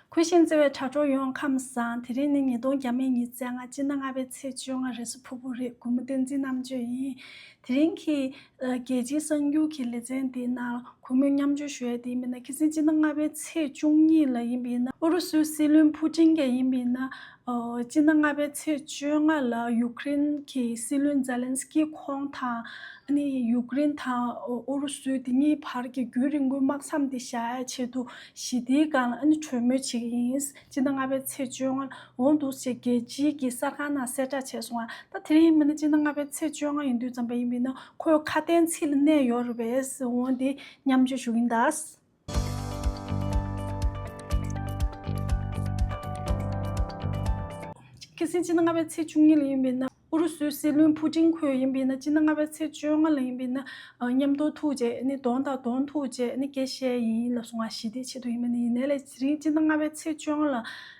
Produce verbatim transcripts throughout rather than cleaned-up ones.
གུས་ཤིང་བརྩེ་བའི་དྲ་གྲོགས་ཡོངས་ཁམས་བཟང་། དེ་རིང་ནི་ཉིས་སྟོང་ཉེར་ལྔ་ཉི་ཤུ་རྩ་ལྔ་སྤྱི་ཟླ་ལྔ་པའི་ཚེས་བཅོ་ལྔ་རེས་གཟའ་ཕུར་བུ་རེད། གུས་མོ་བསྟན་འཛིན་རྣམ་དཔྱོད་ཡིན། དེ་རིང་གི་ཨ་རྒྱལ་སྤྱིའི་གསར་འགྱུར་གྱི་ལེ་ཚན་འདིའི་ནང་གུས་མོས་མཉམ་སྤྱོད་ཞུ་ཡ་དེ་ཡིན་པས་ན། ཁ་སང་སྤྱི་ཟླ་ལྔ་པའི་ཚེས་བཅུ་གཉིས་ལ་ཡིན་པས་ན། ཨུ་རུ་སུའི་སྲིད་བློན་ཕུ་ཏིན་གྱིས་ཡིན་པས་ན། ཨོ། སྤྱི་ཟླ་ལྔ་པའི་ཚེས་བཅོ་ལྔ་ལ་ཡུཀ་རེན་གྱི་སྲིད་བློན་ཛེ་ལན་སི་ཀི་ཁོང་དང་། ཨ་ནི་ཡུཀ་རེན་དང་ཨུ་རུ་སུའི་དེ་གཉིས་བར་གྱི་རྒྱུན་རིང་པོའི་དམག་མཚམས་དེ་བཞག་ཡ་ཆེད་དུ་ཞི་བདེའི་སྒང་ལ་ཨ་ནི་གྲོས་མོལ་བྱེད་ཀྱི་ཡིན། སྤྱི་ཟླ་ལྔ་པའི་ཚེས་བཅོ་ལྔ། འོ་འདུག་སེ་རྒྱལ་སྤྱིའི་གི་གསར་ཁང་ནང་གསལ་བསྒྲགས་བྱས་སོང་ང་། ད་དེ་རིང་ཡིན་པ་ན་སྤྱི་ཟླ་ལྔ་པའི་ཚེས་བཅོ་ལྔ་ཡིན་དུས་ཙམ་པ་ཡིན་པས་ན། ཁོས་ཁ་དན་ཚིག་ལ་གནས་ཡོད་རེད་པས། འོ་འདི་མཉམ་སྤྱོད་ཞུ་གི་ཡིན་ད། ཁ་སང་སྤྱི་ཟླ་ལྔ་པའི་ཚེས་བཅུ་གཉིས་ལ་ཡིན་པས་ན། ཨུ་རུ་སུའི་སྲིད་བློན་ཕུ་ཏིན་ཁོས་ཡིན་པས་ན། སྤྱི་ཟླ་ལྔ་པའི་ཚེས་བཅོ་ལྔ་ལ་ཡིན་པས་ན། ཨ། མཉམ་དུ་ཐུག་རྗེས་ནི་གདོང་དང་གདོང་ཐུག་རྗེས་ནི་སྐད་བཤད་ཡིན་ལབ་སོང་ང་། ཞི་བདེའི་ཆེད་དུ་ཡིན་པས་ན། ཡིན་ནའི་ལས་དེ་རིང་སྤྱི་ཟླ་ལྔ་པའི་ཚེས་བཅོ་ལྔ་ལ་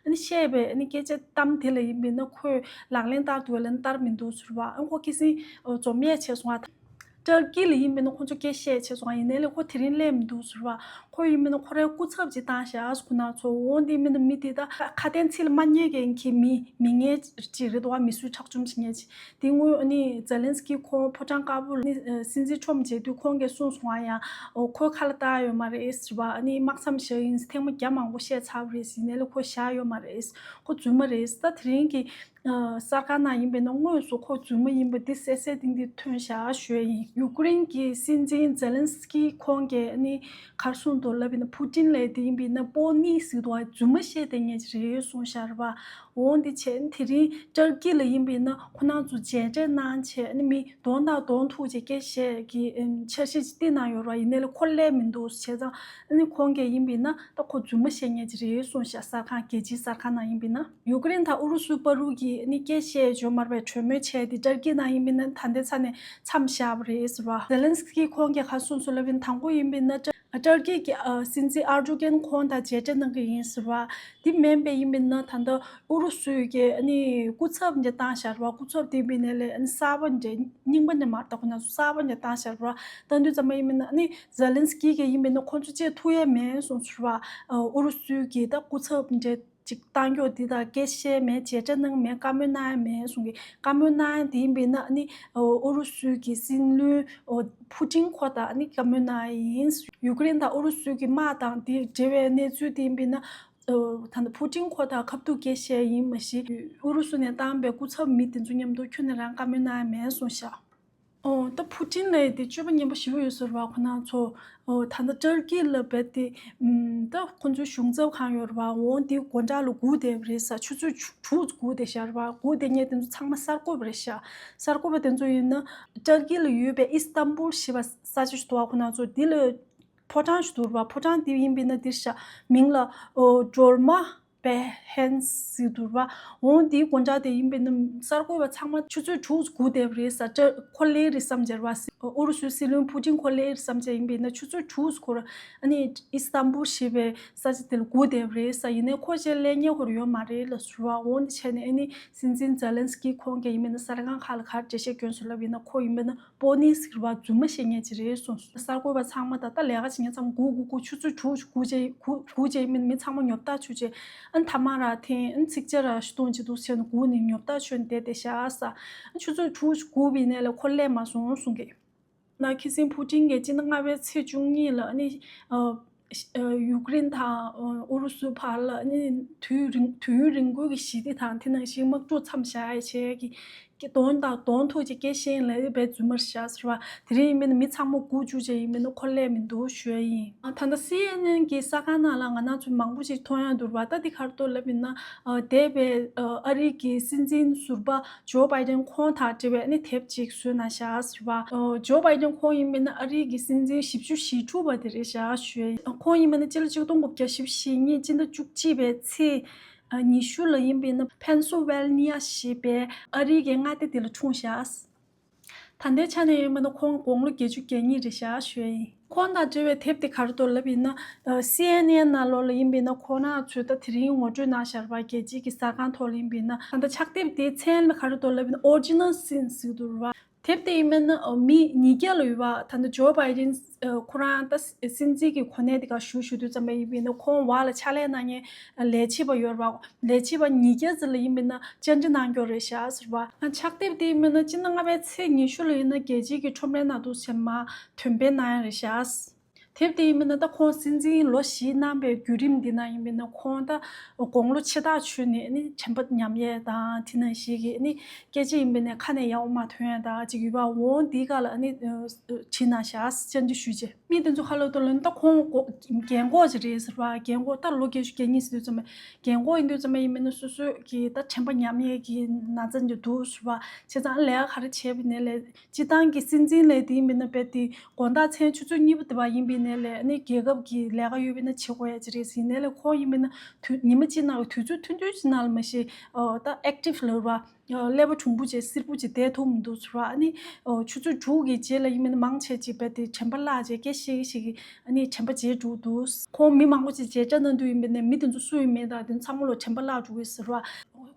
ནི་བཤད་པའི་ནི་སྐད་ཆ་གཏམ་དེ་ལ་ཡིན་པས་ན། ཁོས་ལག་ལེན་བསྟར་འདུག་ལ་ནི་བསྟར་མི་འདུག་ཟེར་བ། ཨ། ཁོ་ཁ་སང་འཛོམས་ཡས་བྱས་སོང་ང་། ཏར་ཀི་ལ་ཡིན་པས་ན་ཁོང་ཚོ་སྐད་བཤད་བྱས་སོང་ང་། ཡིན་ནའི་ལས་ཁོ་དེ་རིང་སླེབས་མི་འདུག་ཟེར་བ། ཁོ་ཡིན་པས་ན་ཁོ་རའི་སྐུ་ཚབ་ཅིག་བཏང་བཞག་ཁོ་ན་ཚོ། འོ་འདི་མིན་ན་མི་དེ་ད་ཁ་དན་ཚིག་ལ་མ་ཉན་མཁན་གྱི་མི་མི་ངན་ཅིག་རེད་འདུག་བ། མི་གསོད་ཁྲག་འཇོམས་བྱེད་མཁན་ཅིག། དེ་སྔོན་ནི་ཛེ་ལན་སི་ཀི་ཁོང་ཕོ་བྲང་དཀར་པོ་ལ་ནི་སྲིད་འཛིན་ཁྲོམ་མཇལ་དུས་ཁོང་གིས་གསུངས་སོང་ང་ཡང་། འོ་ཁོའི་ཁ་ལ་བཏགས་ཡོད་མ་རེད་ཟེར་བ། ཨ་ནི་དམག་མཚམས་བཞག་ཡིན། ཐེངས་མ་བརྒྱ་མང་པོ་བཤད་ཚར་བ་རེད། ཡིན་ནའི་ལས་ཁོ་བཞག་ཡོད་མ་རེད། ཁོ་རྫུན་མ་རེད། ད་དེ་རིང་གི་གསར་ཁང་ནང་ཡིན་པས་ན་དངོས་སུ་ཁོ་རྫུན་མ་ཡིན་པ་འདི་གསལ་གསལ་ཏིང་ཏིང་ཐོན་བཞག་ཞུ་ཡ་ཡིན། ཡུཀ་རེན་གྱི་སྲིད་འཛིན་ཛེ་ལན་སི་ཀི་ཁོང་གིས་ནི་ག་རེ་གསུངས་འདུག་ལབ་ཡིན་ན། ཕུ་ཏིན་ལབ་དེ་ཡིན་པས་ན་པོ་ནི་ཟེར་འདུག་བ། རྫུན་མ་བཤད་བསྡད་མཁན་ཅིག་རེད་གསུངས་བཞག་རེད་བ། འོ་འདི་བྱས་དེ་རིང་ཏར་ཀི་ལ་ཡིན་པས་ན་ཁོ་རང་ཚོ་མཇལ་འཕྲད་གནང་བྱས་ནི་མི་གདོང་དང་གདོང་ཐུག་བྱས་སྐད་བཤད་ཀྱི་འཆར་གཞི་ཅིག་བཏིང་གནང་ཡོད་རེད་བ། ཡིན་ནའི་ལས་ཁོ་སླེབས་མི་འདུག་བྱས་ཙང་ནི་ཁོང་གིས་ཡིན་པས་ན་ད་ཁོ་རྫུན་མ་བཤད་མཁན་ཅིག་རེད་གསུངས་བཞག་གསར་ཁང་། རྒྱལ་སྤྱིའི་གསར་ཁང་ནང་ཡིན་པས་ན། ཡུཀ་རེན་དང་ཨུ་རུ་སུའི་བར་དུ་གི་ནི་སྐད་བཤད་ཡོད་མ་རེད་པས། གྲོས་མོལ་བྱས་ཏེ་ཏར་ཀི་ནང་ཡིན་པས་ན་ད་ལྟའི་ཆ་ནས་མཚམས་བཞག་པ་རེད་ཟེར་བ། ཛེ་ལན་སི་ཀི་ཁོང་གིས་ག་གསུངས་སོང་ལབ་ཡིན། དང་པོ་ཡིན་པས་ན་ཏར་ཀི་གི་ཨ་སྲིད་འཛིན་ཨར་ཌོ་གན་ཁོང་དང་མཇལ་འཕྲད་གནང་གི་ཡིན་ཟེར་བ། དེ་མིན་པས་ཡིན་པས་ན་ད་ལྟ་ཨུ་རུ་སུའི་གི་ནི་སྐུ་ཚབ་འདི་བཏང་བཞག་རེད་བ། སྐུ་ཚབ་དེ་ཡིན་པས་ན་ལས་གསར་པ་འདྲ་རྙིང་པ་འདྲ་མ་རེད། ད་ཁོ་ན་ཚོ་གསར་པ་འདྲ་བཏང་བཞག་རེད་བ། བཏང་དུས་ཙམ་པ་ཡིན་པས་ན་ནི་ཛེ་ལན་སི་ཀི་གིས་ཡིན་པས་ན་ཁོང་ཚོ་བཅས་ཐུག་ཡ་མེད་གསུངས་ཟེར་བ། ཨུ་རུ་སུའི་གི་ད་སྐུ་ཚབ་འདྲ་ཅིག་བཏང་རྒྱུ་འདི་དང་སྐད་བཤད་མེད། མཇལ་འཕྲད་གནང་མེད། བཀའ་མོལ་གནང་ཡ་མེད་གསུང་གི། བཀའ་མོལ་གནང་ཡ་དེ་ཡིན་པས་ན་ནི་ཨུ་རུ་སུའི་གི་སྲིད་བློན་ཕུ་ཏིན་ཁོ་དང་ནི་བཀའ་མོལ་གནང་ཡ་ཡིན། ཡུཀ་རེན་དང་ཨུ་རུ་སུའི་གི་དམག་དང་དེ་འབྲེལ་བའི་གནས་ཚུལ་དེ་ཡིན་པས་ན། ད་ལྟ་ཕུ་ཏིན་ཁོ་དང་ཁ་ཐུག་སྐད་བཤད་ཡིན་མ་གཞི། ཨུ་རུ་སུ་ནས་བཏང་པའི་སྐུ་ཚབ་མི་དེ་ཚོ་མཉམ་དུ་ཁྱོན་ནས་རང་བཀའ་མོལ་གནང་ཡ་མེད་གསུངས་ཤག། ཨོ། ད་ཕུ་ཏིན་ལབ་དེ་སྤྱོད་པ་ངན་པ་ཞེ་པོ་ཡོད་ས་རེད་བ། ཁོ་ན་ཚོ། ཨོ། ད་ལྟ་ཏར་ཀི་ལ་བས་དེ། ཨམ། ད་ཁོ་ཚོའི་གཞུང་ཚབ་ཁང་ཡོད་རེད་བ། འོ་དེ་སྒོ་འགྲམ་ལ་སྒུག་བསྡད་པ་རེད་ཤག། ཆུ་ཚོད་དྲུག་སྒུག་བསྡད་ཤག་རེད་བ། སྒུག་བསྡད་མཁན་དེ་ཚོ་ཚང་མ་གསར་འགོད་པ་རེད་ཤག། གསར་འགོད་པ་དེ་ཚོ་ཡིན་ན་ཏར་ཀི་ལ་ཡོད་པའི་ཨི་སི་ཏམ་བུལ་ཞེས་པ་ས་ཆ་ཞིག་འདུག་བ། ཁོ་ན་ཚོ་དེ་ལ་ཕོ་བྲང་ཞིག་འདུག་རེད་བ། ཕོ་བྲང་དེ་ཡིན་པས་ན་འདིར་ཤག། མིང་ལ་ཨོ་སྒྲོལ་མ་བེ་ཧན་ཟེར་འདུག་རེད་བ། འོ་དེའི་སྒོ་འགྲམ་དེ་ཡིན་པས་ན་གསར་འགོད་པ་ཚང་མ་ཆུ་ཚོད་དྲུག་སྒུག་བསྡད་པ་རེད་ཤག། ཏར་ཁོ་སླེབས་རེད་བསམ་བྱས་རེད་བ། ཨུ་རུ་སུའི་སྲིད་བློན་ཕུ་ཏིན་ཁོ་སླེབས་རེད་བསམ་བྱས་ཡིན་པས་ན་ཆུ་ཚོད་དྲུག་ཁོ་ར་ཨ་ནི་ཨི་སི་ཏམ་བུལ་ཞེས་པའི་ས་ཆ་དེ་ལ་སྒུག་བསྡད་པ་རེད་ཤག། ཡིན་ནའི་ཁོ་ཅིག་སླེབས་མཁན་ཁོ་ར་ཡོད་མ་རེད་ལབ་ཟེར་བ། འོ་འདི་བྱས་ནས་ཨ་ནི་སྲིད་འཛིན་ཛེ་ལན་སི་ཀི་ཁོང་གིས་ཡིན་པས་ན་གསར་ཁང་ཁག་ལ་ག་རེ་འགྲེལ་བཤད་བསྐྱོན་སོང་ལབ་ཡིན་ན། ཁོ་ཡིན་པས་ན་པོ་ནི་ཟེར་བ་རྫུན་མ་བཤད་མཁན་ཅིག་རེད་གསུངས་སོང་། གསར་འགོད་པ་ཚང་མ་ད་ལྟ་ལས་ཀ་བྱེད་མཁན་ཚང་མ་སྒུག་སྒུག་སྒུག་ཆུ་ཚོད་དྲུག་སྒུག་བྱས་སྒུག་སྒུག་བྱས་མི་མི་ཚང་མ་ཉོབ་ཐག་ཆོད་བྱས། ཨ་ནི་ཐ་མག་རག་འཐེན། ཨ་ནི་ཚིག་ཇ་རག་ཤོག་སྟོང་གཅིག་འདུག་ཟེར་ནས་སྒུག་ནས་ཉོབ་ཐག་ཆོད་ནས་བསྡད་བསྡད་ཤག་ས། ཨ་ཆུ་ཚོད་དྲུག་སྒུག་པའི་ནས་ལ་ཁོ་སླེབས་མ་སོང་གསུང་གི། ན་ཁ་སང་ཕུ་ཏིན་གྱིས་སྤྱི་ཟླ་ལྔ་པའི་ཚེས་བཅུ་གཉིས་ལ་ཨ་ནི་ཨ་ཡུཀ་རེན་དང་ཨུ་རུ་སུ་བར་ལ་ཨ་ནི་དུས་རིང་དུས་ཡུན་རིང་པོའི་གི་ཞི་བདེ་དང་དེ་ནང་བཞིན་དམག་འཁྲུག་མཚམས་བཞག་ཡ་བྱས་ཀྱི། ཀྱི་གདོང་དང་གདོང་ཐུག་ཅིག་སྐད་བཤད་ལ་དཔེ་རྫུན་མ་རེད་ཤག་ཟེར་བ། དེ་རིང་ཡིན་མིན་ན་མི་ཚང་མ་སྒུག་བཅུག་བྱས་ཡིན་མིན་ན་ཁོ་སླེབས་མི་འདུག་ཞུ་ཡ་ཡིན། ཨ་ད་ལྟ་སི་ཨེན་ཨེན་གྱི་གསར་ཁང་ནང་ལ་ང་རང་ཚོ་མང་པོ་ཞིག་མཐོང་ཡ་འདུག་ར་བ། ད་འདི་ག་རེ་འདུག་ལབ་ཡིན་ན། ཨ་འདས་པའི་ཨ་ཨ་རི་གི་སྲིད་འཛིན་ཟུར་པ་ཇོ་བྷའི་ཌེན་ཁོང་དང་འབྲེལ་བའི་ཨ་ནི་དེབ་ཅིག་བཟོས་གནང་ཤག་ཟེར་བ། ཨ་ཇོ་བྷའི་ཌེན་ཁོང་ཡིན་མིན་ན་ཨ་རི་གི་སྲིད་འཛིན་བཞི་བཅུ་ཞེ་དྲུག་པ་དེ་རེད་ཤག་ཞུ་ཡ་ཡིན། ཁོང་ཡིན་མིན་ན་སྤྱི་ལོ་ཆིག་སྟོང་དགུ་བརྒྱ་བཞི་བཅུ་ཞེ་གཉིས་སྤྱི་ཟླ་བཅུ་གཅིག་པའི་ཚེས། ཉི་ཤུ་ལ་ཡིན་པས་ན་ཕེན་སུ་ཝེལ་ནི་ཡ་ཞེས་པའི་ཨ་རིའི་གི་མངའ་སྡེ་དེ་ལ་འཁྲུངས་ཤག། ད་ལྟའི་ཆ་ནས་ཡིན་པ་ན་ཁོང་དགུང་ལོ་བརྒྱད་ཅུ་གྱ་གཉིས་རེད་ཤག་ཞུ་ཡ་ཡིན། ཁོང་དང་འབྲེལ་བའི་དེབ་དེ་ག་རེ་འདུག་ལབ་ཡིན་ན། སི་ཨེན་ཨེན་ནང་ལོགས་ལ་ཡིན་པས་ན་ཁོང་རང་ཚོས་ད་དེ་རིང་ངོ་སྤྲོད་གནང་བཞག་པ་རྒྱལ་སྤྱིའི་གི་གསར་ཁང་ཐོག་ལ་ཡིན་པས་ན། ད་ལྟ་ཕྱག་དེབ་དེའི་མཚན་ལ་ག་རེ་འདུག་ལབ་ཡིན་ན་Original Sin ཟེར་འདུག་ར་བ། དེབ་དེ་ཡིན་མིན་ན་མི་ཉིས་བརྒྱ་ལ་ཡོད་པ། ད་ལྟ་ཇོ་བྷའི་ཌེན་ཁོ་རང་ད་སྲིད་འཛིན་གྱི་གོ་གནས་དེ་ག་བཞུགས་བཞུགས་དུས་ཙམ་པ་ཡིན་པ་ཡིན་ན། ཁོང་བར་ལ་ཕྱག་ལས་གནང་མཁན་ལས་བྱེད་པ་ཡོད་རེད་པ། ལས་བྱེད་པ་ཉིས་བརྒྱ་ཙམ་ལ་ཡིན་པ་ཡིན་ན་བཅར་འདྲི་གནང་མཁན་རེད་ཤག་ཟེར་བ། ཕྱག་དེབ་དེ་ཡིན་པ་ཡིན་ན་སྤྱི་ཟླ་ལྔ་པའི་ཚེས་ཉི་ཤུ་ལ་ཡིན་ན་རྒྱལ་སྤྱིའི་གི་ཁྲོམ་རའི་ནང་དུ་ཕྱིན་མ་ཐོན་སྤེལ་གནང་ཡ་རེད་ཤག་དེབ་དེ་ཡིན་པ་ཡིན་ན་ད་ཁོང་སྲིད་འཛིན་ལོ་བཞི་གནང་པའི་བརྒྱུད་རིམ་འདི་ནང་ཡིན་པ་ཡིན་ན། ཁོང་ད་དགུང་ལོ་ཆེ་ཐག་ཆོད་ནས་ནི་དྲན་པ་ཉམས་ཡས་དང་། དེ་ནང་བཞིན་གྱི་ནི་སྐད་ཆ་ཡིན་པ་ཡིན་ན་ཁ་ནས་ཡག་པོ་མ་ཐོན་ཡས་དང་། ཅིག་ཡོད་པ། འོ་འདི་ག་ལ་ནི་དྲིས་གནང་ཤག་བཅར་འདྲི་ཞུས་རྗེས། མི་དེ་ཚོ་ཁ་ལོ་ཏོ་ལོན་ད་ཁོང་རྒན་གོག་ཅིག་རེད་ཟེར་བ། རྒན་གོག་ད་ལོ་བརྒྱད་ཅུ་གྱ་གཉིས་ཟེར་དུས་ཙམ་པ། རྒན་གོག་ཡིན་དུས་ཙམ་པ་ཡིན་པ་ཡིན་ན་སོ་སོ་གི་ད་དྲན་པ་ཉམས་ཡས་ཀྱི་ན་ཚ་འདི་འདུག་ཟེར་བ། བྱས་ཙང་ལས་ཀ་ག་རེ་བྱས་པ་ཡིན་ནའི་ལས། སྤྱི་བཏང་གི་སྲིད་འཛིན་ལས་དེ་ཡིན་པ་ཡིན་ན་རྦད་དེ་དགོང་དག་མཚན་ཆུ་ཚོད་གཉིས་པ་དེ་བ་ཡིན་པ་ཡིན་ནའི་ལས། ཨ་ནི་རྒྱལ་ཁབ་ཀྱི་ལས་ཀ་ཡོད་པ་ཡིན་ན་བྱེད་དགོས་ཡ་ཅིག་རེད་ཟེར་ཡིན་ནའི་ལས། ཁོང་ཡིན་པ་ཡིན་ན་དུས་ཉི་མ་གཅིག་ནང་གི་དུས་ཚོད་ཐུང་ཐུང་ཅིག་ནང་ལ་མ་གཞི་ཨོ་ད་ཨེག་ཊིབ་ལབ་ར། ཨོ་ཀླད་པ་གྲུང་པོ་བྱས་སིལ་པོ་བྱས་བསྡད་ཐུབ་མི་འདུག་ཟེར་བ། ཨ་ནི་ཨོ་ཆུ་ཚོད་དྲུག་གི་རྗེས་ལ་ཡིན་པ་ཡིན་ན་མང་ཆེ་ཅིག་རྦད་དེ་དྲན་པ་བརླག་བྱས། སྐད་ཤེས་ཀྱི་ཤེས་ཀྱི་ཨ་ནི་དྲན་པ་བརྗེད་འགྲོ་འདུག་ཁོང་མི་མང་པོ་ཅིག་མཇལ་བཅར་གནང་དུས་ཡིན་པ་ཡིན་ན་མི་དེ་ཚོ་སུ་ཡིན་མིན་དང་དེ་ཚང་མ་ལོ་དྲན་པ་བརླག་འགྲོ་གི་ཟེར་བ།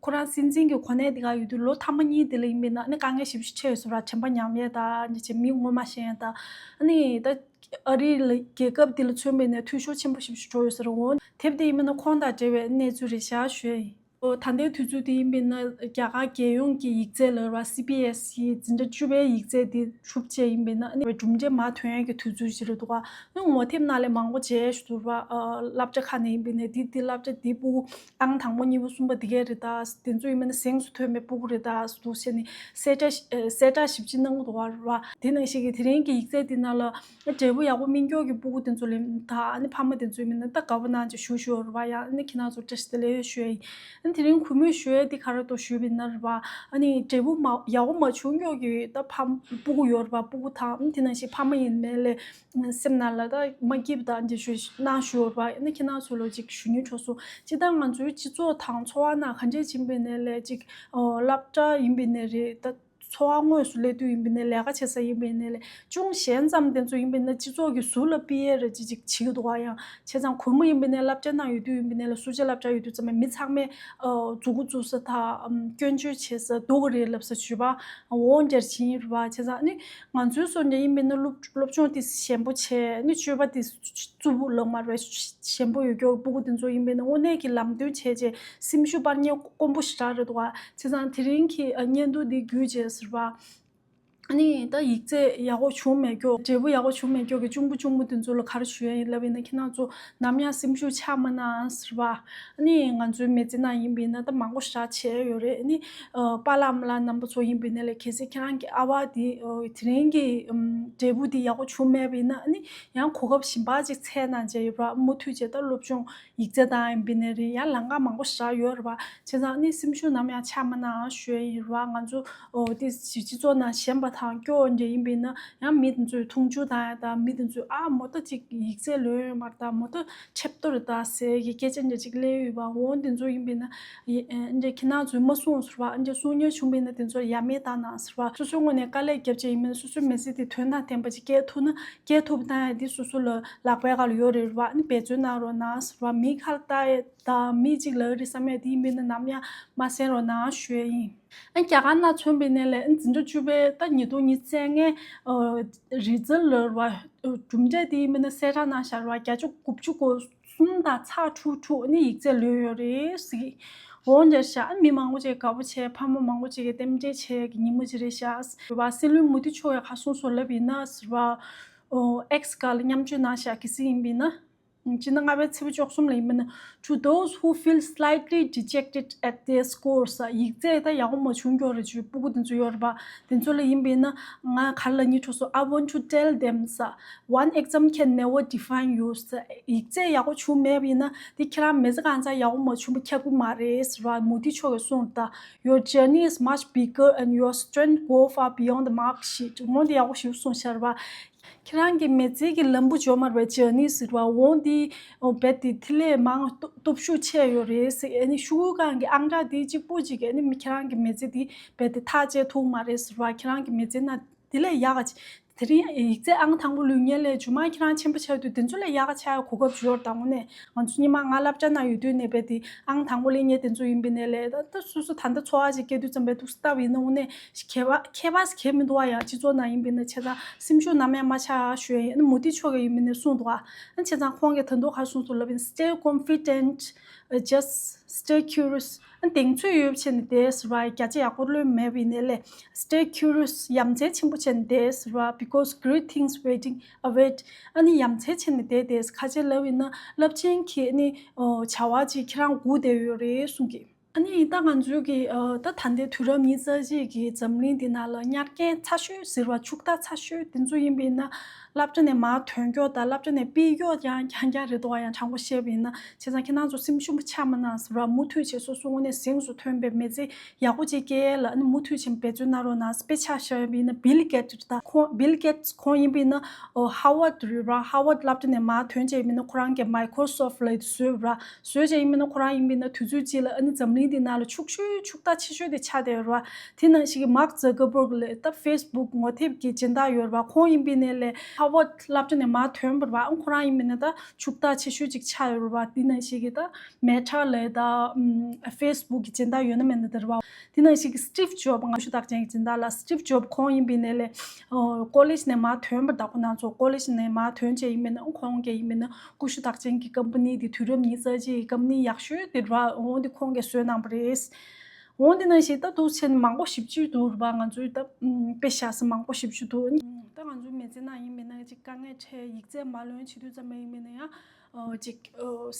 ཁོ་རང་སྲིད་འཛིན་གྱི་གོ་གནས་དེ་ག་ཡོད་དུས་ལོ་ཐ་མ་གཉིས་དེ་ལ་ཡིན་པ་ཡིན་ན་ཨ་ནི་དཀའ་ངལ་ཞེ་པོ་ཅིག་འཕྲད་ཡོད་ཟེར་བ། དྲན་པ་ཉམས་ཡས་དང་། ཨ་ནི་ཅིག་མི་ངོ་མ་ཤེས་ཡས་དང་། ཨ་ནི་ད་ཨ་རི་ལ་རྒྱལ་ཁབ་དེ་ལ་མཚོན་པ་ཡིན་ན་འཐུས་ཤོར་ཆེན་པོ་ཞེ་པོ་ཅིག་འགྲོ་ཡོད་ཟེར། འོ་དེབ་དེ་ཡིན་པ་ཡིན་ན་ཁོང་དང་འབྲེལ་བའི་གནས་ཚུལ་རེད་ཤག་ཞུ་ཡ་ཡིན། ཨོ་ད་ལྟའི་དུས་ཚོད་དེ་ཡིན་པ་ཡིན་ན་རྒྱ་གར་རྒྱལ་ཡོངས་ཀྱི་ཡིག་ཚད་ལབ་ར། སི་བི་ཨེས་ཨི་འཛིན་གྲྭ་བཅུ་པའི་ཡིག་ཚད་དེ་ཤུགས་ཆེ་ཡིན་པ་ཡིན་ན་ཨ་ནི་གྲུབ་འབྲས་མར་ཐོན་ཡས་ཀྱི་དུས་ཚོད་ཅིག་རེད་འདུག་ག་ཨ་ནི་ངོ་དེབ་ནང་ལས་མང་པོ་མཇལ་ཞུ་འདུག་ར། ཨ་སློབ་གྲྭ་ཁག་ནས་ཡིན་པ་ཡིན་ན་དེ་དེ་སློབ་གྲྭ་དེ་ཕྲུ་གུ་ཨང་དང་པོ་གཉིས་པ་གསུམ་པ་དེ་གས་རེད་ད། དེ་ཚོ་ཡིན་པ་ཡིན་ན་གཟེངས་སུ་ཐོན་པའི་ཕྲུ་གུ་རེད་ད་འདུག་བྱས་ནས་གསལ་བསྒྲགས་ཨ་གསལ་བསྒྲགས་ཞིབ་ཅིག་གནང་གི་འདུག་ག་ར། དེ་ནང་བཞིན་གྱི་དེ་རིང་གི་ཡིག་ཚད་དེ་ནང་ལ་འབྲས་བུ་ཡག་པོ་སྨིན་མཁན་གྱི་ཕྲུ་གུ་དེ་ཚོ་ལ་ད་ཨ་ནི་ཕ་མ་དེ་ཚོ་ཡིན་ན་ད་དགའ་པོ་གནང་ཅིག་ཞུ་ཞུ་ར་བ། ཡང་ཨ་ནི་ཁྱེད་རང་ཚོ་བཀྲ་ཤིས་བདེ་ལེགས་ཞུ་ཡ་ཡིན། ཨ་ནི་དེ་རིང་གུས་མོས་ཞུ་ཡ་དེ་ག་རེ་འདུག་ཞུས་པ་ཡིན་ན་ར་བ། ཨ་ནི་འབྲས་བུ་མ་ཡག་པོ་མ་བྱུང་མཁན་གྱི་ད་ཕ་ཕྲུ་གུ་ཡོད་ར་བ། ཕྲུ་གུ་དང་ཨ་ནི་དེ་ནང་བཞིན་ཕ་མ་ཡིན་ནའི་ལས་སེམས་ནང་ལ་ད་མ་སྐྱིད་པ་དང་འདི་ཞུ་གནང་ཞུ་ར་བ། ཨ་ནི་ཁྱེད་རང་ཚོ་ལ་ཅིག་ཞུ་སྙིང་བྲོ་སོང་། སྤྱིར་བཏང་ང་ཚོའི་སྤྱི་ཚོགས་དང་འཚོ་བ་ནང་ག་འདྲས་ཕྱིན་པ་ཡིན་ནའི་ལས་ཅིག་ཨོ་སློབ་གྲྭ་ཡིན་པ་ཡིན་ནའི་རེད་ད། འཚོ་བ་དངོས་སུ་སླེབས་དུས་ཡིན་པ་ཡིན་ནའི་ལས་ཀ་བྱེད་ས་ཡིན་པ་ཡིན་ནའི་ལས། ཅུང་ཞན་ཙམ་དེ་ཚོ་ཡིན་པ་ཡིན་ན་སྤྱི་ཚོགས་ཀྱི་ཟུར་ལ་ཕུད་ཡས་རེད་ཅིག་ཅིག་བྱེད་ཀྱི་འདུག་ག་ཡང་བྱས་ཙང་གུས་མོ་ཡིན་པ་ཡིན་ནའི་སློབ་གྲྭའི་ནང་ཡོད་དུས་ཡིན་པ་ཡིན་ནའི་ལས། སུ་ཇཱ་སློབ་གྲྭ་ཡོད་དུས་ཙམ་པ་མི་ཚང་མས་ཨ་མཛུ་གུ་བཙུགས་ས་དང་སྐྱོན་བརྗོད་བྱེད་ས་སྡུག་གི་རེད་ལབ་ས་ཞུས་པ། འོ་འདྲ་ཞིག་ཡིན་རེད་བ། བྱས་ཙང་ནི་ང་ཚོའི་བཟོ་འདྲ་ཡིན་པ་ཡིན་ན་སློབ་སློབ་སྦྱོང་དེ་ཞན་པོ་བྱས། ནི་སྤྱོད་པ་དེ་རྩུབ་པོ་ལབ་མ་རེད། ཞན་པོ་ཡོད་མཁན་ཕྲུ་གུ་དེ་ཚོ་ཡིན་པ་ཡིན་ན་དངོས་གནས་ཀྱི་ལམ་སྟོན་བྱས་རྗེས་སེམས་ཤུགས་སྤར་མཁན་དཀོན་པོ་ཞེ་དྲག་རེད་འདུག་ག་བྱས་ཙང་དེ་རིང་གི་ཨ་བརྙན་ཐུང་འདི་བརྒྱུད་རྗེས་ཟེར་བ། ཨ་ནི་ད་ཡིག་ཚད་ཡག་པོ་བྱུང་མེད་མཁན། འབྲས་བུ་ཡག་པོ་བྱུང་མེད་མཁན་གྱི་གཅུང་པོ་གཅུང་མོ་དེ་ཚོ་ལ་ག་རེ་ཞུ་ཡ་ཡིན་ལབ་ཡིན་ན། ཁྱེད་རང་ཚོ་ནམ་ཡང་སེམས་ཤུགས་ཆག་མ་གནང་ཟེར་བ། ཨ་ནི་ང་ཚོའི་མི་ཚེ་ནང་ཡིན་པ་ཡིན་ན་ད་མང་པོ་ཞེ་དྲག་བྱས་ཡོད་རེད། ཨ་ནི་ཨ་པཱ་ལགས་ཨ་མ་ལགས་རྣམ་པ་ཚོ་ཡིན་པ་ཡིན་ན་ལས། གལ་སྲིད་ཁྱེད་རང་གི་ཨ་བ་དེ་ཨ་དེ་རིང་གི་ཨམ་འབྲས་བུ་དེ་ཡག་པོ་བྱུང་མེད་པ་ཡིན་ན། ཨ་ནི་ཡང་གོ་སྐབས་གཞན་པ་ཅིག་འཚོལ་གནང་བྱས་ཡོད་ར། མུ་མཐུད་བྱས་ད་སློབ་སྦྱོང་ཡིག་ཚད་དང་ཡིན་པ་ཡིན་ན་རེད། ཡང་ལམ་ཁ་མང་པོ་ཞེ་དྲག་ཡོད་རེད་བ། བྱས་ཙང་ནི་སེམས་ཤུགས་ནམ་ཡང་ཆག་མ་གནང་ཞུ་ཡ་ཡིན་རེད་བ། ང་ཚོ་ཨོ་དེ་སྤྱི་ཚོགས་ནང་ཞན་པ་དང་སྐྱོ་བོ་འདྲ་ཡིན་པ་ཡིན་ན་ཡང་མི་དེ་ཚོས་མཐོང་ཆུང་བཏང་ཡ་དང་། མི་དེ་ཚོས་ཨ་མོ་ད་ཅིག་ཡིག་ཚད་ལོན་ཡོད་མ་རེད་ད། མོ་ད་ཆེབ་ཏོ་རེད་ད་ཟེར་གྱི་སྐད་ཆ་འདྲ་ཅིག་སླེབས་ཡོད་བ། འོ་དེ་ཚོ་ཡིན་པ་ཡིན་ན་ཡ་ཨེ་འདྲ་ཁྱེད་རང་ཚོས་མ་གསུངས་ཟེར་བ། འདྲ་གསུང་མཁན་བྱུང་བ་ཡིན་ན་དེ་ཚོར་ཡ་མེད་བཏང་གནང་ཟེར་བ། སོ་སོའི་ངོས་ནས་དཀའ་ལས་བརྒྱབ་བྱས་ཡིན་པ་ཡིན་ན་སོ་སོའི་མི་ཚེ་དེ་དོན་དང་ལྡན་པ་ཅིག་སྐྱེལ་ཐུབ་ན་སྐྱེལ་ཐུབ་བཏང་ཡ་དེ་སོ་སོ་ལ་ལག་པའི་ཁ་ལ་ཡོད་རེད་བ། ཨ་ནི་འབད་བརྩོན་གནང་རོགས་གནང་ཟེར་བ། མིའི་ཁ་ལ་ལྟ་ཡ་དང་མི་གཅིག་ལབ་རེད་བསམ་ཡས་དེ་ཡིན་པ་ཡིན་ན་ནམ་ཡང་མ་གསན་རོགས་གནང་ཞུ་ཡ་ཡིན། ཨ་རྒྱ་གར་ནང་མཚོན་པ་ཡིན་ན་ལས། ཨ་འཛིན་གྲྭ་བཅུ་པའི་ད་ཉིས་སྟོང་ཉི་ཤུ་རྩ་ལྔའི་ཨ་རི་ཛལ་ལབ་རེད་བ། གྲུབ་འབྲས་དེ་ཡིན་པ་ཡིན་ན་གསལ་བསྒྲགས་གནང་བཞག་རེད་བ། བརྒྱ་ཆ་དགུ་བཅུ་གོ་གསུམ་དང་ཚེག་དྲུག་དྲུག་ནི་ཡིག་ཚད་ལོན་ཡོད་རེད་ཟེར། འོ་འདྲ་ཤག་ཨ་མི་མང་པོ་ཅིག་དགའ་པོ་བྱས། ཕ་མ་མང་པོ་ཅིག་གིས་རྟེན་འབྲེལ་བྱས་ཀྱི་ཉིན་མོ་ཅིག་རེད་ཤག་རེད་བ། སྲིད་བློན་མོ་དི་མཆོག་གིས་ག་གསུངས་སོང་ལབ་ཡིན་ན་ཟེར་བ། ཨོ་ཨེགས་སྒང་ལ་མཉམ་སྤྱོད་གནང་ཤག་གལ་སྲིད་ཡིན་པ་ཡིན་ན། སྤྱི་ཟླ་ལྔ་པའི་ཚེས་པ་བཅུ་གསུམ་ལ་ཡིན་པ་ན། To those who feel slightly dejected at their scores. ཡིག་ཚད་ད་ཡག་པོ་མ་བྱུང་མཁན་རེད་ཅེས་ཕྲུ་གུ་དེ་ཚོ་ཡོད་རེད་པ། དེ་ཚོ་ལ་ཡིན་པ་ཡིན་ན་ང་ག་རེ་ལབ་སྙིང་བྲོ་སོང་། I want to tell them, sir, one exam can never define you, sir. ཡིག་ཚད་ཡག་པོ་བྱུང་མེད་པ་ཡིན་ན་དེ་ཁྱེད་རང་མི་ཚེ་གང་ཚང་ཡག་པོ་མ་བྱུང་བ་ཁྱབ་ཀྱི་མ་རེད་ཟེར་བ་མོ་དི་མཆོག་གིས་གསུངས། ད། Your journey is much bigger and your strength go far beyond the mark sheet. འོ་དེ་ཡག་པོ་ཞིག་གསུངས་ཤག་རེད་པ། ཁྱེད་རང་གི་མི་ཚེ་གི་ལམ་བུ་འཇོག་མ་རེད་པ། ཇར་ནི་ཟེར་བ། འོ་འདི་ཨོ་རྦད་དེ་དེ་ལས་མང་སྟོབས་སྟོབས་ཤུགས་ཆེ་ཡོད་རེད་ཟེར། ཨ་ནི་ཤོག་གུ་སྒང་གི་ཨང་གྲངས་དེ་གཅིག་པོ་གཅིག་གིས་ཨ་ནི་མི་ཁྱེད་རང་གི་མི་ཚེ་དེ་རྦད་དེ་ཐག་བཅད་ཐུབ་མ་རེད་ཟེར་བ། ཁྱེད་རང་གི་མི་ཚེ་ནང་དེ་ལས་ཡག་ག་ཅིག་ དེ་རིང་ཡིག་ཚད་ཨང་དང་པོ་ལོན་མཁན་ལས་རྗེས་མ་ཁྱེད་རང་ཆེན་པོ་ཆགས་དུས་དེ་ཚོ་ལས་ཡག་ག་ཆགས་ཡ་གོ་སྐབས་ཡོད་རེད། ད་དངོས་གནས་ང་ཚོ་སྔོན་མ་ང་སློབ་གྲྭ་ནང་ཡོད་དུས་ནས་བས་དེ་ཨང་དང་པོ་ལེན་མཁན་དེ་ཚོ་ཡིན་པ་ཡིན་ནའི་ལས། ད་ད་སོ་སོ་ད་ལྟ་འཚོ་བ་ཅིག་སྐྱེལ་དུས་ཙམ་པས་འདུག་སེ་ལྟ་བ་ཡིན་ན་དངོས་གནས་ཁྱད་པར་ཁྱད་པར་གང་ཡང་མི་འདུག་བ། ཡང་སྤྱི་ཚོགས་ནང་ཡིན་པ་ཡིན་ན་བྱས་ཙང་སེམས་ཤུགས་ནམ་ཡང་མ་ཆག་ཞུ་ཡ་ཡིན། ཨ་ནི་མུ་ཏིག་མཆོག་གིས་ཡིན་པ་ཡིན་ན་གསུངས་འདུག་བ། ཨ་ནི་བྱས་ཙང་ཁོང་གིས་ད་དུང་ག་རེ་གསུངས་འདུག་ལབ་ཡིན་ན། Stay confident, uh, just stay curious. ཨ་ནི་གདེང་ཚོད་ཡོད་པ་བྱས་ནས་བསྡད་ཟེར་བ། བརྒྱ་ཆ་ཡག་པོ་ལོན་མེད་པ་ཡིན་ནའི་ལས། Stay curious. ཡ་མཚན་ཆེན་པོ་བྱས་ནས་བསྡད་ཟེར་བ། Because great things waiting await. ཨ་ནི་ཡ་མཚན་བྱས་ནས་བསྡད་བསྡད་ཟེར། ཁ་ཆེ་ལབ་ཡིན་ན་རླབས་ཆེན་གྱི་ཨ་ནི་ཨོ་བྱ་བ་ཅིག་ཁྱེད་རང་སྒུག་བསྡད་ཡོད་རེད་གསུངས་ཀྱི། ཨ་ནི་ད་ང་ཚོའི་གི་ཨ་ད་ད་ལྟའི་དུས་རབས་ཉི་ཤུ་རྩ་གཅིག་གི་འཛམ་གླིང་འདི་ནང་ལ་གཉེར་མཁན་ཚ་ཤོས་ཟེར་བ། ཕྱུག་བདག་ཚ་ཤོས་དེ་ཚོ་ཡིན་པ་ཡིན་ན་སློབ་གྲྭ་ནས་མར་ཐོན་སྐྱོར་དང་སློབ་གྲྭ་ནས་ཕུད་སྐྱོར་ཡང་རྐྱང་རྐྱང་རེད་འདུག་བ། ཡང་དྲང་པོ་བཤད་པ་ཡིན་ན། བྱས་ཙང་ཁྱེད་རང་ཚོ་སེམས་ཤུགས་ཆག་མ་གནང་ཟེར་བ། མུ་མཐུད་བྱས་སོ་སོ་དངོས་གནས་གཟེངས་སུ་ཐོན་པའི་མི་ཚེ་ཡག་པོ་ཅིག་སྐྱེལ་ཡ་ལ་ཨ་ནི་མུ་མཐུད་བྱས་འབད་བརྩོན་གནང་རོགས་གནང་། དཔེ་ཆ་བཞག་པ་ཡིན་ན་བིལ་གེ་ཊི་ད་ཁོང་། བིལ་གེ་ཊི་ཁོང་ཡིན་པ་ཡིན་ན་ཨོ་ཧར་ཝརཌ་རེད་བ། ཧར་ཝརཌ་སློབ་གྲྭ་ནས་མར་ཐོན་བྱས་ཡིན་པ་ཡིན་ན་ཁོ་རང་གི་མའི་ཀོ་རོ་སོཕ་ཊི་ལབ་ཡ་དེ་བཟོས་བ། བཟོས་བྱས་ཡིན་པ་ཡིན་ན་ཁོ་རང་ཡིན་པ་ཡིན་ན་དུས་ཚོད་གཅིག་ལ་ཨ་ནི་འཛམ་གླིང་འདི་ནང་ལ་ཕྱུག་ཤོས་ཕྱུག་བདག་ཆེ་ཤོས་དེ་ཆགས་བསྡད་ཡོད་རེད་བ། དེ་ནང་བཞིན་གྱི་མཱག་ཛ་ཀར་བྷརག་ལབ་ད་ཕེ་སི་བུག་ངོ་དེབ་ཀྱི་སྦྱིན་བདག་ཡོད་རེད་བ། ཁོང་ཡིན་པ་ཡིན་ནའི་ལས་ཧར་ཝརཌ་སློབ་གྲྭ་ནས་མར་ཐོན་པ་རེད་བ། ཨ་ཁོ་རང་ཡིན་པ་ཡིན་ན་ད་ཕྱུག་བདག་ཆེ་ཤོས་ཅིག་ཆགས་ཡོད་རེད་བ། དེ་ནང་བཞིན་གྱི་ད་མེ་ཊ་ལབ་ད་ཕེ་སི་བུག་གི་སྦྱིན་བདག་ཡོད་ན་མེད་ན་དེ་རེད་བ། དེ་ནང་བཞིན་གྱི་སི་ཊིབ་ཇོབ། ང་ཤུགས་རྟགས་ཅན་གྱི་སྦྱིན་བདག་ལ་སི་ཊིབ་ཇོབ་ཁོང་ཡིན་པ་ཡིན་ནའི་ལས་ཀོ་ལེཇ་ནས་མར་ཐོན་པ་རེད། ད་ཁོ་རང་ཚོ་ཀོ་ལེཇ་ནས་མར་ཐོན་བྱས་ཡིན་པ་ཡིན་ན་ཁོང་གིས་ཡིན་པ་ཡིན་ན་སྐུ་ཞབས་རྟགས་ཅན་གྱི་ཀམ་པ་ནི་དེ་དུས་རབས་ཉི་ཤུ་རྩ་གཅིག་གི་ཀམ་པ་ནི་ཡག་ཤོས་དེ་རེད་བ། འོ་དེ་ཁོང་གིས་བཟོས་གནང་པ་རེད། འོ་དེ་ནང་བཞིན་ད་འདུག་སེ་མང་པོ་ཞེ་པོ་ཅིག་འདུག་རེད་བ། ང་ཚོའི་ད་དཔེ་བཞག་ས་མང་པོ་ཞེ་པོ་ཅིག་འདུག་ད་ང་ཚོའི་མི་ཚེ་ནང་ཡིན་པ་ཡིན་ན་ཅིག་དཀའ་ངལ་འཕྲད། ཡིག་ཚད་མ་ལོན་བྱེད་དུས་ཙམ་པ་ཡིན་པ་ཡིན་ན་ཡང་ཅིག་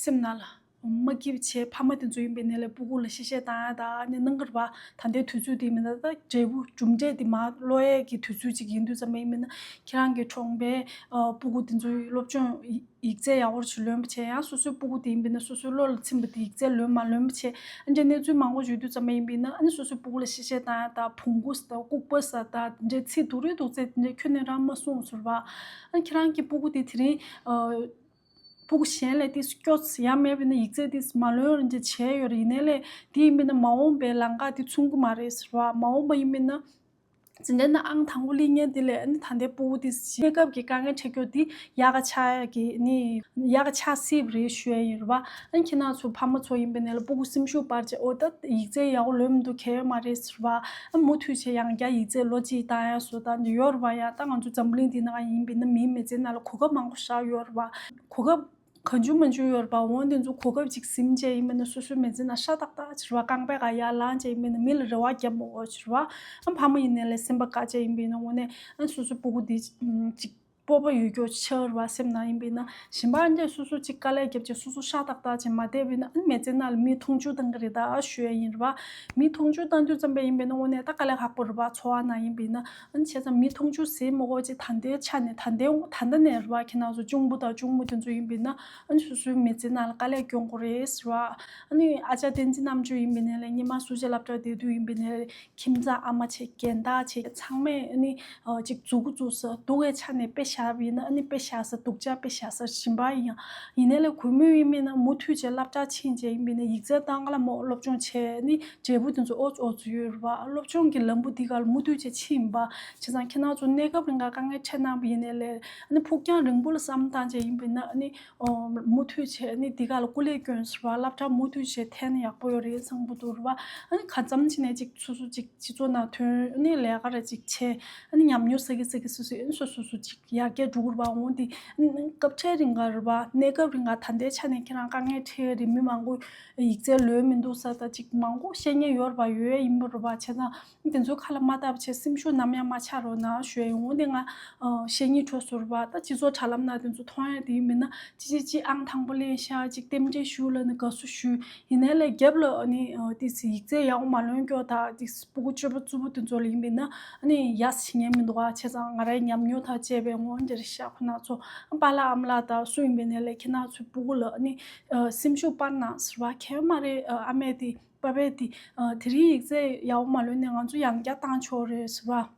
སེམས་ནང་ལ་མ་སྐྱིད་པ་བྱས། ཕ་མ་དེ་ཚོ་ཡིན་པ་ཡིན་ནའི་ལས་སྤུ་གུ་ལ་གཤེ་གཤེ་བཏང་ཡ་ད་ཨ་ནི་གནང་གི་རེད་བ། ད་ལྟའི་དུས་ཚོད་དེ་ཡིན་པ་ཡིན་ན་ད་འབྲས་བུ་གྲུབ་འབྲས་དེ་མར་ལོག་ཡས་ཀྱི་དུས་ཚོད་ཅིག་ཡིན་དུས་ཙམ་པ་ཡིན་པ་ཡིན་ན་ཁྱེད་རང་གི་གྲོང་པའི་ཨ་སྤུ་གུ་དེ་ཚོའི་སློབ་སྦྱོང་ཡིག་ཚད་ཡག་པོ་ཞིག་ལོན་པ་བྱས། ཡང་སོ་སོའི་སྤུ་གུ་དེ་ཡིན་པ་ཡིན་ན་སོ་སོའི་བློ་ལ་ཚིམ་པ་དེ་ཡིག་ཚད་ལོན་མ་ལོན་པ་བྱས། ཨ་འདྲའི་གནས་ཚུལ་མང་པོ་ཞིག་ཡོད་དུས་ཙམ་པ་ཡིན་པ་ཡིན་ན་ཨ་ནི་སོ་སོའི་སྤུ་གུ་ལ་གཤེ་གཤེ་བཏང་ཡ་ད་བོང་གུ་ཟེར་ད་ལྐུགས་པ་ཟེར་ད་དེ་འདྲའི་ཚིག་སྡུག་རུས་སྡུག་ཚད་དེ་འདྲའི་ཁྱོན་ནས་རང་མ་གསུངས་ཟེར་བ། ཨ་ཁྱེད་རང་གི་སྤུ་གུ་དེ་དེ་རིང་ཨ་སྤུ་གུ་གཞན་ལས་དེ་སྐྱོ་ཡ་མེད་པ་ཡིན་ན་ཡིག་ཚད་དེ་མ་ལོན་རིན་ཆེ་བྱས་ཡོད་རེད། ཡིན་ནའི་ལས་དེ་ཡིན་པ་ཡིན་ན་མ་འོངས་པའི་ལམ་ཁ་དེ་མཚུངས་ཀྱི་མ་རེད་ཟེར་བ། མ་འོངས་པ་ཡིན་པ་ཡིན་ན། ཇི་འདྲ་ན་ཨང་དང་པོ་སླེབས་མཁན་དེ་ལས་ཨ་ནི་ད་ལྟའི་སྤུ་གུ་དེ་གནས་སྐབས་ཀྱི་དཀའ་ངལ་འཕྲད་རྒྱུ་དེ་ཡག་ག་ཆགས་ཀྱི་ནི་ཡག་ག་ཆགས་སྲིད་པ་རེད་ཞུ་ཡ་ཡིན་རེད་བ། ཨ་ནི་ཁྱེད་རང་ཚོ་ཕ་མ་ཚོ་ཡིན་པ་ཡིན་ནའི་ལས་སྤུ་གུ་སེམས་ཤུགས་སྤར་བྱས། འོ་ད་ཡིག་ཚད་ཡག་པོ་ལོན་མི་འདུག་གལ་ཡོད་མ་རེད་ཟེར་བ། ཨ་ནི་མུ་མཐུད་བྱས་ཡང་བསྐྱར་ཡིག་ཚད་ལོ་གཅིག་བཏང་ཡ་བཟོ་ད་འདི་ཡོད་རེད་བ། ཡང་ད་ང་ཚོ་འཛམ་བུ་གླིང་འདི་ནང་ཡིན་པ་ཡིན་ན་མིའི་མི་ཚེ་ནང་ལ་གོ་སྐབས་མང་པོ་བཞག་ཡོད་རེད་བ། གོ་སྐབས་གང་བྱུང་མང་བྱུང་ཡོད་རེད་པ། འོ་དེ་ཚོ་གོ་སྐབས་ཅིག་ཟིན་བྱས་ཡིན་པ་ཡིན་ན་སོ་སོའི་མི་ཚེ་ནང་ཤ་སྟག་སྟག་ཅིག་རེད་པ། རྐང་པའི་སྒང་ཡར་ལངས་བྱས་ཡིན་པ་ཡིན་ན་མི་ལ་རེ་བ་བརྒྱབ་མ་དགོས་ཅིག་རེད་པ། ཨ་ཕ་མ་ཡིན་ནའི་ལས་སེམས་པ་དཀའ་བྱས་ཡིན་པ་ཡིན་ན་དངོས་གནས་ཨ་སོ་སོའི་སྤུ་གུ་དེ་ཅིག་སྤོབས་པ་ཡོད་རྒྱུ་ཆགས་རེད་པ། སེམས་ནང་ཡིན་པ་ཡིན་ན་གཞན་པ་ཨ་འདྲས་སོ་སོ་ཅིག་དཀའ་ལས་བརྒྱབ་བྱས་སོ་སོ་ཤ་སྟག་སྟག་བྱས་མ་བསྡད་པ་ཡིན་ན་ཨ་མི་ཚེ་ནང་ལ་མིས་མཐོང་ཆུང་གཏོང་གི་རེད་ད་ཞུ་ཡ་ཡིན་རེད་པ། མིས་མཐོང་ཆུང་གཏོང་དུས་ཙམ་པ་ཡིན་པ་ཡིན་ན་དངོས་གནས་ད་དཀའ་ལས་ཁག་པོ་རེད་པ། འཚོ་བ་ནང་ཡིན་པ་ཡིན་ན། ཨ་ནི་བྱས་ཙང་མིས་མཐོང་ཆུང་བྱེད་མ་དགོས་ཅིག་ད་ལྟའི་ཆ་ནས་ད་ལྟའི་ད་ལྟ་ནས་རེད་པ། ཁྱེད་རང་ཚོ་གཅུང་པོ་དང་གཅུང་མོ་དེ་ཚོ་ཡིན་པ་ཡིན་ན་ཨ་ནི་སོ་སོའི་མི་ཚེ་ནང་ལ་དཀའ་ལས་སྐྱོན་དགོས་རེད་ཟེར་བ། ཨ་ནི་ཨ་ཅག་བསྟན་འཛིན་རྣམ་དཔྱོད་ཡིན་པ་ཡིན་ནའི་ལས་སྔོན་མ་སུ་ཇཱ་སློབ་གྲྭར་བསྡད་དུས་ཡིན་པ་ཡིན་ནའི་ཁྱིམ་ཚང་ཨ་མ་བྱས་རྒན་བདག་བྱས་ཚང་མས་ཨ་ནི་ཨ་ཅིག་མཛུབ་གུ་བཙུགས་ས་སྡུག་པའི་ཆ་ནས་དཔེ་བཞག་པ་ཡིན་ན་ཨ་ནི་དཔེ་བཞག་ས་སྡུག་ཅག་དཔེ་བཞག་ས་གཞན་པ་ཡིན་ཡང་ཡིན་ནའི་ལས་གུས་མོས་ཡིན་པ་ཡིན་ན་མུ་མཐུད་བྱས་སློབ་གྲྭར་ཕྱིན་བྱས་ཡིན་པ་ཡིན་ན་ཡིག་ཚད་བཏང་ག་ལ་མོ་སློབ་སྦྱོང་བྱས་ཨ་ནི་འབྲས་བུ་དེ་ཚོ་ཨོ་ཙི་ཨོ་ཙི་ཡོད་རེད་པ། སློབ་སྦྱོང་གི་ལམ་བུ་འདི་ག་ལ་མུ་མཐུད་བྱས་ཕྱིན་ཡིན་པ། བྱས་ཙང་ཁྱེད་རང་ཚོ་གནས་སྐབས་རིང་ག་དཀའ་ངལ་འཕྲད་གནང་བ་ཡིན་ནའི་ལས་ཨ་ནི་ཕུགས་རྒྱང་རིང་པོ་ལ་བསམ་བཏང་བྱས་ཡིན་པ་ཡིན་ན་ཨ་ནི་ཨོ་མུ་མཐུད་བྱས་ཨ་ནི་འདི་ག་ལ་སྐུ་ལས་བསྐྱོན་ཟེར་བ། སློབ་གྲྭ་མུ་མཐུད་བྱས་འཐེན་ན་ཡག་པོ་ཡོད་རེད་བསམ་གྱི་འདུག་རེད་པ། ཨ་ནི་གང་འཚམ་བྱས་ནས་ཅིག་སོ་སོ་ཅིག་སྤྱི་ཚོགས་ནང་ཐོན་ཨ་ནི་ལས་ཀ་ར་ཅིག་བྱས་ཨ་ནི་ཉམས་མྱོང་བསགས་ཀྱི་བསགས་ཀྱི་སོ་སོ་ཨ་ནི་སོ་སོ་སོ་ཅིག་ཡར་རྒྱས་འགྲོ་གི་རེད་པ། འོ་འདི་སྐབས་འཕྲལ་རིང་ག་རེད་པ། གནས་སྐབས་རིང་ག་ད་ལྟའི་ཆ་ནས་ཁྱེད་རང་དཀའ་ངལ་འཕྲད་རེད། མི་མང་པོ་ཡིག་ཚད་ལོན་མི་འདུག་ས་ད་ཅིག་མང་པོ་བཤད་མཁན་ཡོད་རེད་པ། ཡོད་ཡ་ཡིན་པ་རེད་པ། བྱས་ཙང་དེ་ཚོ་ཁ་ལ་མ་བཏགས་པ་བྱས་སེམས་ཤུགས་ནམ་ཡང་མ་ཆག་རོགས་གནང་ཞུ་ཡ་ཡིན། འོ་འདི་ང་བཤད་སྙིང་བྲོ་སོང་རེད་པ། ད་སྤྱི་ཚོགས་དྲ་ལམ་ནང་དེ་ཚོ་མཐོང་ཡ་དེ་ཡིན་མིན་ན་ཅི་ཅི་ཅི་ཨང་དང་པོ་ལེན་ཤག་ཅིག་རྟེན་འབྲེལ་ཞུ་ལབ་ནས་དགའ་བསུ་ཞུ། ཡིན་ནའི་ལས་རྒྱབ་ལ་ཨ་ནི་ཨ་ཏི་སི་ཡིག་ཚད་ཡག་པོ་མ་ལོན་སྐྱོ་དང་ཏི་སི་སྤུ་གུ་སྤྱོད་པ་རྩུབ་པོ་དེ་ཚོ་ལ་ཡིན་པས་ན་ཨ་ནི་ཡ་སི་བྱེད་མཁན་མི་འདུག་ག་བྱས་ཙང་ང་རའི་ཉམས་མྱོང་དང་བཅས་པའི་ངོ་འདིར་ཤག་ཁོ་ན་ཚོ་ཨ་པཱ་ལགས་ཨ་མ་ལགས་དང་སུ་ཡིན་པས་ནའི་ལས་ཁྱེད་རང་ཚོའི་སྤུ་གུ་ལ་ཨ་ནི་ཨ་སེམས་ཤུགས་སྤར་གནང་ཟེར་བ་གལ་མ་རེད། ཨ་ཨ་མས་དེ་པ་ཕས་དེ་ཨ་དེ་རིང་ཡིག་ཚད་ཡག་པོ་མ་ལོན་ནས་ང་ཚོ་ཡང་བསྐྱར་བཏང་ཆོག་རེད་ཟེར་བ།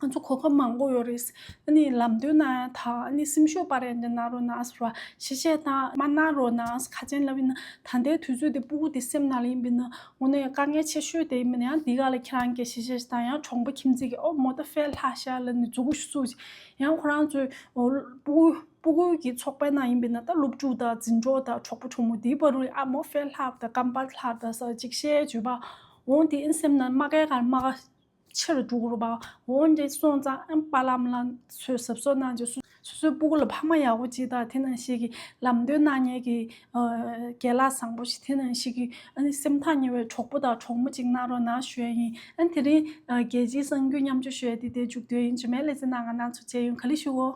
ང་ཚོ་གོ་སྐབས་མང་པོ་ཡོད་རེད། ཨ་ནི་ལམ་སྟོན་གནང་ཡ་དང་ཨ་ནི་སེམས་ཤུགས་སྤར་ཡ་འདི་གནང་རོགས་གནང་ཟེར་བ། གཞིས་བྱེས་དང་མ་གནང་རོགས་གནང་ཟེར་ཁ་ཆེན་ལབ་ཡིན་ན། ད་ལྟའི་དུས་ཚོད་འདི་སྤུ་གུ་འདི་སེམས་ནང་ལ་ཡིན་པ་ཡིན་ན་དངོས་གནས་དཀའ་ངལ་ཆེ་ཤོས་དེ་ཡིན་པ་ཡིན་ན། ཡང་འདི་ག་ལ་ཁྱེད་རང་གི་གཞིས་བྱེས་དང་ཡང་གྲོང་པ་ཁྱིམ་མཚེས་ཀྱི་ཨོ་མོ་ད་ཧྥེ་ལྷག་ཤག་ལབ་ནས་མཛུ་གུ་བཙུགས། ཡང་ཁོ་རང་ཚོའི་ཨོ་སྤུ་གུ་སྤུ་གུ་གི་ཚོགས་པའི་ནང་ཡིན་པ་ཡིན་ན། ད་སློབ་ཕྲུག་དང་འཛིན་གྲོགས་དང་གྲོགས་པོ་གྲོགས་མོ་འདིའི་བར་རུ་ཨ་མོ་ཧྥེ་ལྷག་དང་རྐང་པ་ལྷག་དང་ཟེར་ཅིག་བཤད་བརྗོད་པ། འོ་དེ་ཨིན་སེམས་ནང་མ་གའི་གར་མ་ག་ཆེ་རུ་འགྲོ་གི་རེད་པ། འོ་འདི་སོང་ཙང་ཨ་པཱ་ལགས་མ་ལགས་ཚོས་གཟབ་གཟབ་གནང་བྱས། སོ་སོའི་སྤུ་གུ་ལ་ཕ་མ་ཡག་པོ་ཅིག་དང་དེ་ནང་བཞིན་གྱི་ལམ་སྟོན་གནང་མཁན་གྱི་ཨ་རྒན་ལགས་བཟང་པོ་ཞིག་དེ་ནང་བཞིན་གྱི་ཨ་ནི་སེམས་ཐག་ཉེ་བའི་གྲོགས་པོ་དང་གྲོགས་མོ་ཅིག་གནང་རོགས་གནང་ཞུ་ཡ་ཡིན། ཨ་ནི་དེ་རིང་ཨ་རྒྱལ་སྤྱིའི་གསར་འགྱུར་མཉམ་སྤྱོད་ཞུ་ཡ་དེ་དེ་མཇུག་བསྡུ་ཡ་ཡིན། རྗེས་མའི་ལེ་ཚན་ནང་ང་རང་ཚོ་མཇལ་ཡོང་། ག་ལེ་ཞུའོ།